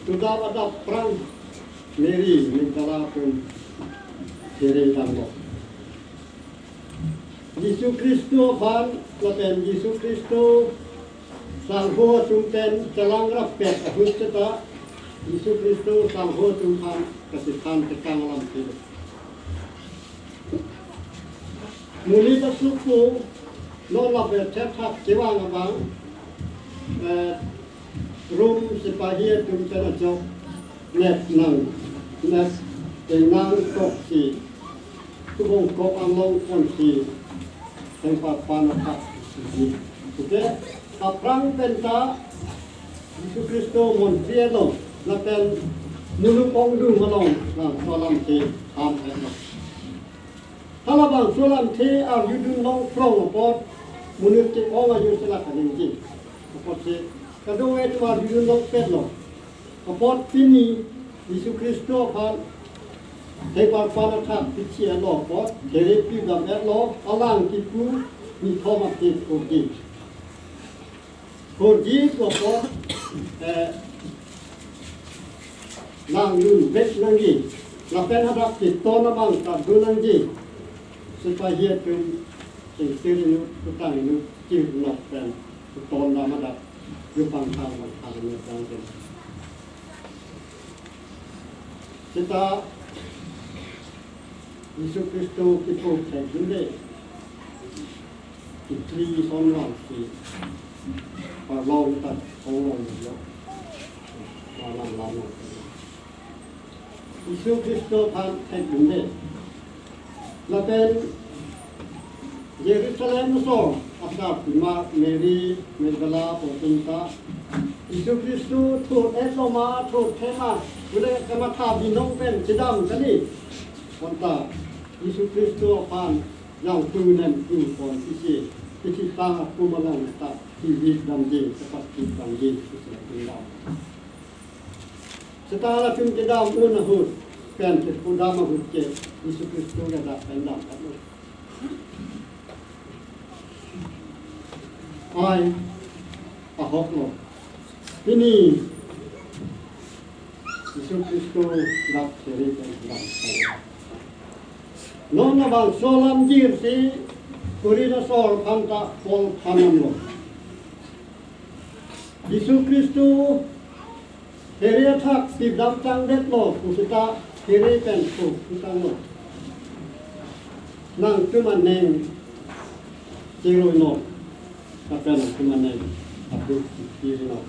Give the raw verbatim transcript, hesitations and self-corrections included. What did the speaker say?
Toda adap aphrang Mary Magdala pen here damlo. Jisu Khristo aphan lapen Jisu Khristo sangho atum pen chelang rappet ahut seta Jisu Khristo sangho atum aphan kachethan tekang alam pilo. Monit asukpo, non lapen thepthap kevang abang, eh, Rom sepahi atum pen ajok nep nang, nep tenang toksi, tubong kok anglong ponsi, thengparpan athak si. Oke, aphrang penta Jisu Khristo montri along, lapen muluk ongdung along, na solam si ham along. Halabangso alamthe arjudun long prong apot, monit ke-ong ajo sila kaningje. Apotsi kadokave atum arjudun longpetlo. Apot pini Jisu Khristo aphan thengparpan athak pichi etlo apot, here pidam etlo, alang kipu ni thom aphi kurdi. Kurdi pu apot, eh, langdun vek nangji. Lapen hadak keton abang ta dun nangji. Sepahi atum chengtir inut, kutang inut, chirnok pen keton dam hadak. Jupang thang bang thang inut dang pen. Seta Jisu Khristo kipu thekdunde. Kithri son lang si parlong ta ong long lo. Malam lam long. Jisu Khristo aphan thekdunde. Lapen Jerusalem aso asar pima Mary Magdala pu atum ta Jisu Khristo thur etlo ma thurthe ma pule kamatha binong pen chedam kali. Bonta Jisu Khristo aphan jangthu nemthu pon isi, isi ta akum along ta kivit damji, kapat kit damji, isi tinggal. Seta latum kedam un ahut, pen kedam ahut ke, Jisu Khristo ke dak pen dam kan. Ai, ahok lo. Pini Jisu Khristo dak seri pen dak. Non labangso alam jirsi Korin asor aphan ta Paul than damlo. Jisu Khristo here athak pidam tangdetlo pu seta here pen pu tanglo. Nangtum aneng cheroinon, lapen nangtum aneng abuk kirinon.